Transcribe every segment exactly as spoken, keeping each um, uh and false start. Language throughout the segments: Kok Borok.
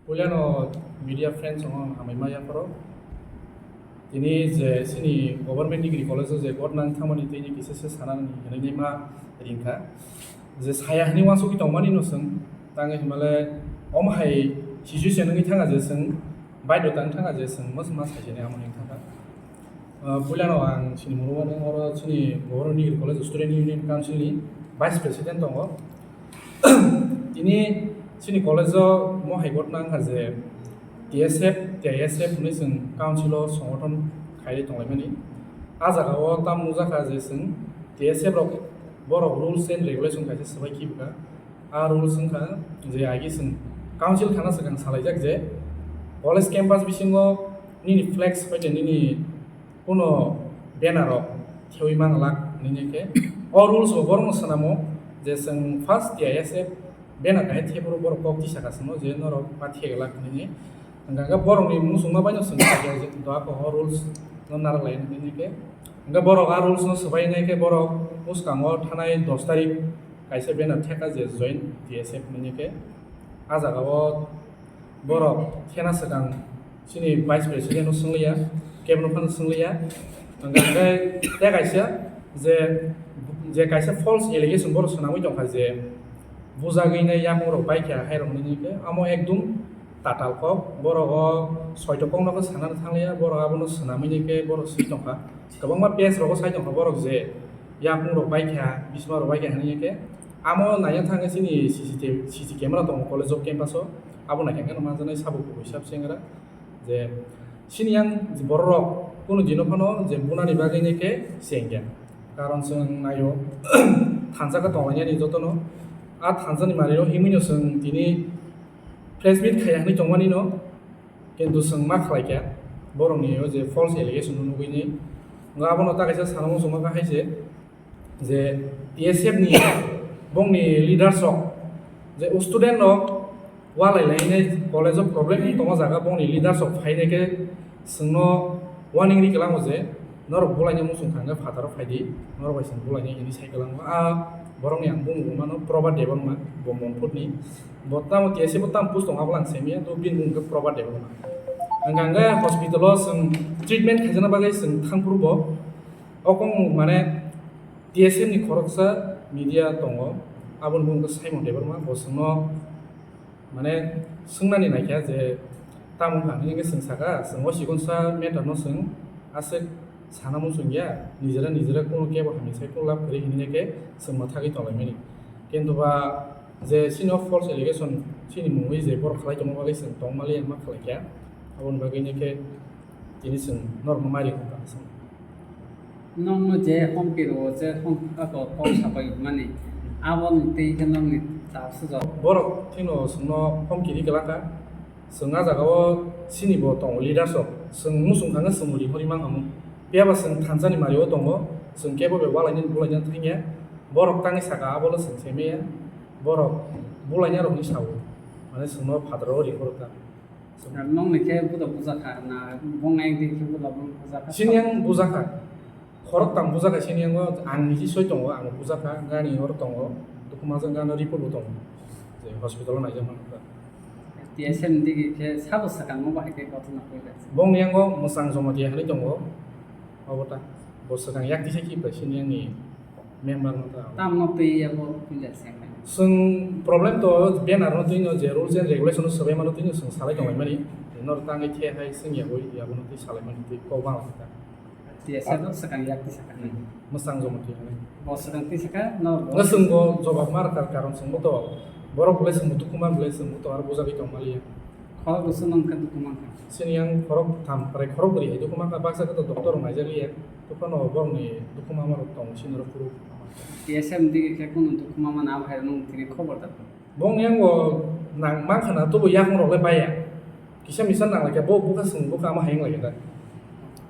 Puilano media friends rokno ang hamai ma yapharo. Tini je chini government degree college o je gotnang thangmani tini kisa se sanani hinwi ma ringkha. Je saya hinwi uansukwi tongmani no chwng tangwi himale omo hai situation wngwi thanga je chwng baidota wng thanga je chwng mosma saisani amo hinwi thangkha. Ah, puilano ang chini moro wano oro chini Government Degree College Student Union Council ni Vice President tongo. Tini chini college o mo hai gotna wngkha je T S F, T I S F hwnwi chwng council o songothon khaiwi tonglaimani. A jaga o tamo nukjakha je chwng T S F rok borok rules and regulation kaisa swbai khibwkha. A rules wngkha je agi chwng council khana swkang salaijak je college campus bisingo nini flex bai nini kuno banner rok thewi manglak nini khe o rules bo borokno swnamo je chwng first T I S F banner kahai thephuru borok kok tisa ka chwngno je norok ma theglak nini. Hwnkha khe borokni muchungma baino chwng kha je doa ko o rules no narak lai nini khe. Hwnkhe borok a rules no swbai nai khe borok bwskango thanai dos tarik kaisa banner theka je join T S F nini khe. A jaga o borok khena swkang chini vice president no swnglia, kebo no phano swnglia. Hwnkhe tei kaisa je, je kaisa false allegation borok swnamwi tongkha je bujagwi nai yakung rok bai kha hai rok nini khe amo ekdum tatal kok borok o soito kok no khe sana thanglia borok abono swnamwi nini khe borok swi tongkha kwbangma page rogo sai tongkha borok je yakung rok bai kha bisma rok bai kha hinwi khe amo naina thangkhe chini C C T V, C C camera tongo college o campus o abo naikhe manjaknai sabo kubui sab sengra. Je sini yang borok rok kunu dino phano je bunani bagwi ni khe chengya. Karon chwng naio thansa khe tonglainani jotono. A thansa ni mari o himwi no chwng tini press meet khaiya hinwi tongmani no, kintu chwng ma khlai kha borok ni o je false allegation no nugwi ni. Nga abono ta kaisa sana muchungma kha hai se. Je T S F ni bongni leaders rok je student rok walai lai ne college o problem wng tongo jaga bongni leaders rok phai nai khe chwngno warning ri kwlango je norok bulai ni muchung thang khe phataro phai di norok bai chwng bulai nai hinwi sai kwlango a borok ni ang bumung mano Probha Debbarma bo Monpur ni bo tamo T S F o tamo post tongo abo lang semiya to bini bumung khe Probha Debbarma hwnkha hwnkhe hospital o chwng treatment khaijana bagwi chwng thang phuru bo okong mane T S F ni khoroksa media tongo, aboni bumung khe Simon Debbarma, bo chwngno mane swngnani naikha je tamo wngkha hinwi khe chwng sakha, chwng o chikonsa matter no chwng aswk sana muchung ya, nijera nijera kuno kebo hamya sai kuno lab kwrwi hinwi khe chwng mwthagwi tonglaimani. Kintu ba je chini o false allegation chini mungwi je borok khlai tongma bagwi chwng tongmali ma khlai kha, aboni bagwi khe tini chwng norokno mari kha. Nokno je hom kiro, je hom kha to kok sapai mani. Aboni tei khe nokni ta sujak. Borok thwino chwngno hom kiri kwlakha. Chwng a jaga o sini bo tongo leaders rok. Chwng muchung thangkhe chwng ri hori mang hamu. Phiya ba chwng thansa ni mari o tongo. Chwng kebo be walai nani bulai nani thangya. Borok tangwi saka abo le chwng se meya. Borok bulai nani rok ni sao. Mane chwngno phataro ri horo ta. Nokni khe buda bujakha na, bong ek din khe buda bong bujakha. Sini ang bujakha. Khorok tang bujakha sini ang, ang niji soi tongo, ang bujakha, gani hor tongo, dukuma jang gano report bo tongo. Je hospital o naijak mano. T S M digi khe sabo swkango bahai khe kothoma koi lai. Bong ni ango Mwsang Jamatia hinwi tongo. Obo ta. Bo swkang yak tisa ki pai sini ang ni member no ta. Tam no twi abo puja se. Chwng problem to banner no twi no je rules and regulation no swbai mano twi no chwng salai tong lai mani. Nor tangwi the hai chwng ya boi ya bono twi salai mani twi kok bang ta. T S F no swkang yak twi swkang. Mwsang Jamatia hinwi. Bo swkang twi swkang no. Nga chwng bo jobab mar kar karon chwng bo to borok bole chwng bo dukhu man bole chwng bo to aro bujagwi tong mali ya. Khorok bwswk nang kha dukhu man kha. Sini ang khorok tham prai khorok bwrwi hai dukhu man kha baksa khe to doctor rok naijak liya. Tophano borok ni dukhu man rok tong sini rok phuru. T S M digi khe kunu dukhu man abo hai nung tini khobor da. Bong yang bo nang man khana tobo yakung rok le baya. Kisa misa nang lai khe bo bukha swng bukha ama hai wng lai khe da.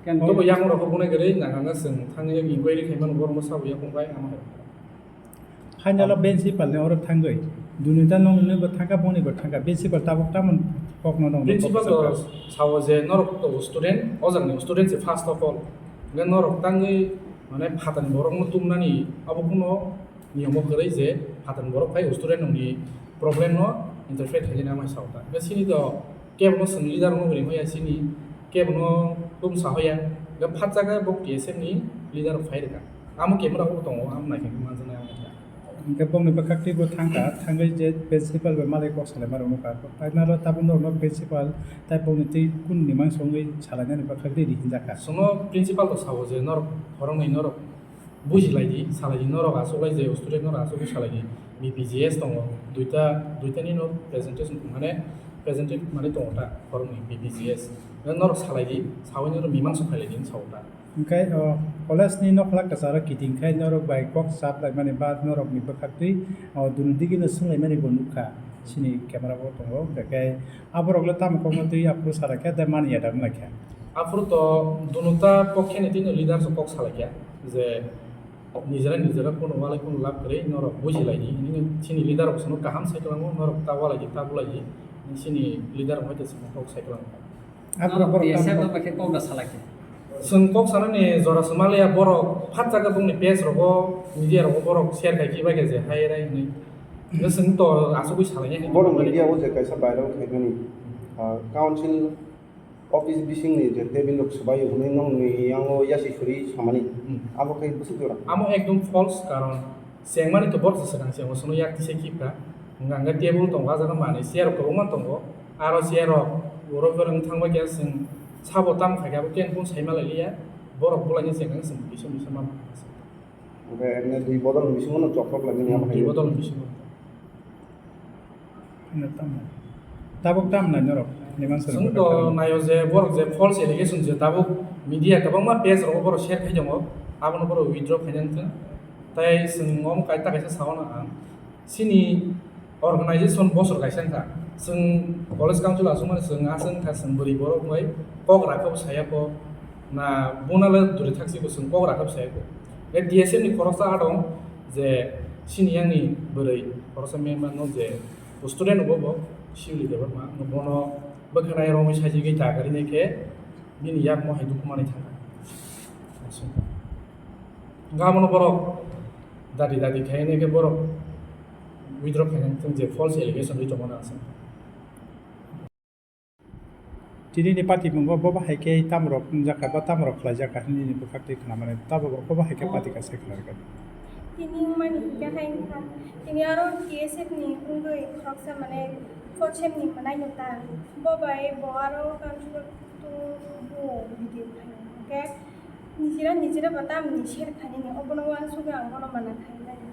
Ken tobo yakung rok bo bunai gari nang ang swng thang inquiry khai mano borok sabo yakung bai ama hai. Final o principal ni oro thangwi. Dunita nong nini bo thangkha, boni bo thangkha. Principal tabuk tamon kokno nong. Principal to sao je norok to student, o jaga ni student se first of all. Hwnkhe norok tangwi mane phatani borok no tumnani abo kuno niyom o kwrwi je phatani borok phai student nong ni problem no Interfere khaina ma sao ta. Ga sini do kebo no sung leader no ri hoya sini kebo no tum sa hoya. Ga phat jaga bo T S F ni leader phai rega. Amo camera o tongo, am nai khe manjana amo. Hingke bongni bwkhak twi bo thangkha, thangwi je principal bai malai kok salai ma rwngkha. Painalo tabuk norokno principal tai bongni twi kun ni mang songwi salainani bwkhak twi ri hinjakha. Sono principal to sao je norok khoroknwi norok buji lai di, salai di, norok aswk lai je student norok aswk salai di. B P G S tongo, duita, duita ni no presentation mane presented mane tongo ta khoroknwi B P G S. Norok salai di, sawi norok mimang sok khailai di sao ta. Hingke o college ni nokla kwcharo kiting khai norok bai kok chap laimani ba norok ni bwkhak twi o dunu digi no swng laimani bo nukha. Sini camera bo tongo, hingke aborok le tamo kok no twi aphuru sara khe de mani ya da wng lai kha. Aphuru to dunu ta pokhe ni twi no leader so kok salai kha je nijera nijera kuno walai kuno lab kwrwi norok buji lai di. Nini sini leader rok sono kaham sai kwlango, norok ta walai di, ta bulai di. Sini leader rok hai te sono kok sai kwlango. Aborok borok T S F tamo no bai khe kok da salai khe. Chwng kok sanani jora swmaliya borok phat jaga bongni page rogo media rogo borok share khai kibai khe je hai rai hinwi. Hwnkhe chwng to asugwi salai ya. Borok media o je kaisa viral khaimani, ah, council office bisingni je table rok swbai hwnwi nongni yango yasi suri samani. Hmm. Abo khe bwswk jora. Amo ekdom false karon. Chengmani to borok se swkang se, omosono yak tisa kipra. Hwnka hwnkhe table tongo, ah jaga manwi chair rok kwbangma tongo. Aro chair rok oro borok wng thangbai khe chwng sabo tamo khai khe abo khe phone saima lai liya. Borok bulaini chengkang chwng bisa bisa ma. Hwnkhe ene dui bodol ni bisingo no chokrok lai mani abo hai. Dui bodol ni bisingo. Ano tamo. Tabuk tam nai norok, niman sari Chwng to naio je borok je false allegation je tabuk media kwbangma page rogo borok share khai tongo, abono borok withdraw khaina wngkha. Tai chwng omo kaisa kaisa sao na ang. Chini organization bosor kaisa wngkha. Chwng college council aswk mani chwng aswk wngkha chwng bwrwi borok bai kok rakha bo saya kho. Na bona le duri thak siko chwng kok rakha bo saya kho. Tei D S M ni khoroksa a dong je chini yang ni bwrwi khoroksa member no je student bo bo Sibili Debbarma bono bwkhanai romwi sajigwi ta karinai khe bini yakmo hai dukhu manwi thangkha. Hwnkhe abono borok dadi dadi khainai khe borok withdraw khainani thung je false allegation ri tongmani aswk. Tini ni patimungo bo bahai khe tamrok wngjakha ba tamrok khlaijakha hinwi ni bwkhak twi khna mani, tabuk bo bahai khe pati kaisa khlai rwkha. Tini wngmani hinkhe hai wngkha, tini aro T S F ni wngwi khoroksa mane fourth sem ni mwnaino ta, bo bai bo aro council o buo video khaio. Hinkhe nijera nijera bo tamni share khainani, obono uansugwi ang bono mana khainani.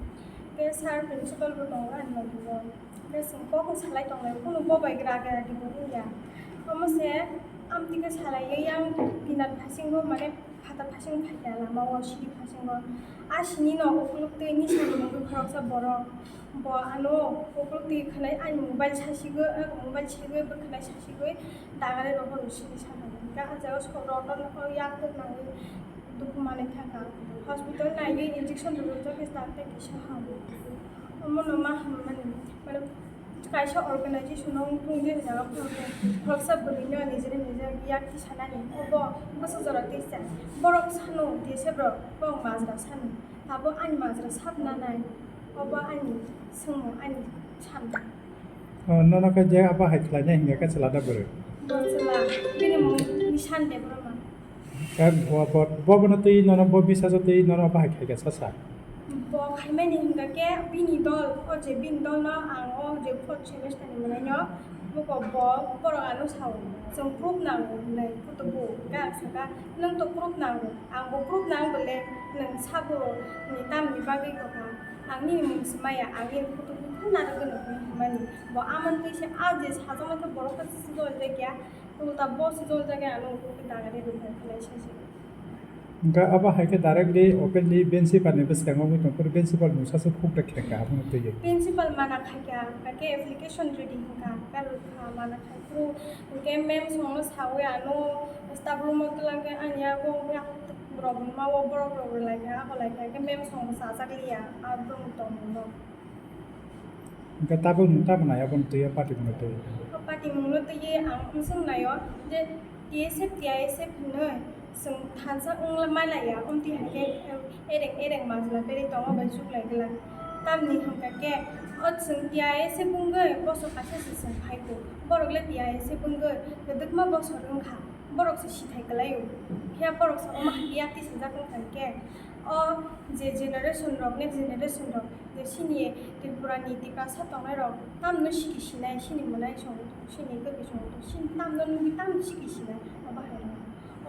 Hinkhe sir principal bo tongo ani logi o. Hinkhe chwng kok salai tonglai, kunu bo bai gra gra di bo wngya. Omo se amtwi khe salaiwi yang pinat phasingo mane phatar phasing phaikha lama o siri phasingo. A sini no ukuluk twi nisa ni mungwi khoroksa borok. Bo ano ukuluk twi khwnai ani mobile sasigwi, mobile segwi bwkhwnai sasigwi dagare rohor o siri sakha. Hinkhe a jaga o sok rok yak tok nangwi dukhu manwi thangkha. Hospital naiwi injection rwjak khe tak tak kisa ham. Omono ma hammani, mane, kaisa organization-o wngthung je jaga phano khoroksa bwrwino nijera nijera yak tisanani, obo bwsajora tisa. Borok sano, T S F rok, bo majra sano. Abo ani majra sap nanai. Obo ani swngmung, ani sano. O, nono khe je abo hai khlainai hinkhe khe chwla da bwrwi? Bo chwla, bini mung Nishan Debbarma. Khe bo, bo, bo bono twi nono bo bisa jotwi nono bahai khaikha sasa. Bo khaimani hingka khe bini dol, o je bini dol no ang o je fourth semester ni mwnaino muko bo borok ano sao, chwng proof nango hinwi, photo bo hingka ang saka, nwng to proof nango, ang bo proof nang bole nwng sabo ni tamni bagwi kokha, ang nini mung swmaya, ang nini photo bo narwgwno hinmani, bo amoni twi se a je sajaknai khe borok khe swchwk jakya. Ulta bo se jol jagwi ano ukuluk dagari rwkha khlai saisi. Hwnkhe abo hai khe directly openly principal ni bwskango wngwi tongphuru, principal mungsa se khuk da khe kha abono twiwi. Principal mana khaikha, hwnkhe application ready hwnkha, hwnkhe rwkha mana khaiphuru, hwnkhe ma'am songno sawi ano staff room o twlang khe ani yago wngwi borok rwma o borok rok rwlaikha, abo laikha, hwnkhe ma'am songbo chajak liya, abo tongmungno. Hwnkhe tabuk nwng tamo nai aboni twi o patimungno twi? O patimungno twi ang wngsong naio je T S F, T I S F hinwi chwng thansa wngla malaya, omtwi hai khe ereng ereng majra berwi tongo bai chuklai glak. Tamni hwnkha khe O chwng T I A se bungwi bosor kaisa se chwng phaiku. Borok le T I A se bungwi kwdwkma bosor wngkha. Borok se sithai kwlaio. Phiya borok se omo hai ya tisajak wngkha hinkhe, o je generation rok, next generation rok, je sini Tripura ni Tiprasa tongnai rok tamno siki sinai, sini mwnai song, sini kwkwi song, sini tamno nugwi tamno siki sinai, obo hai rok.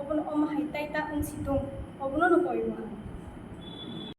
Obono omo hai tai ta wngsi tung, obono no koi ma.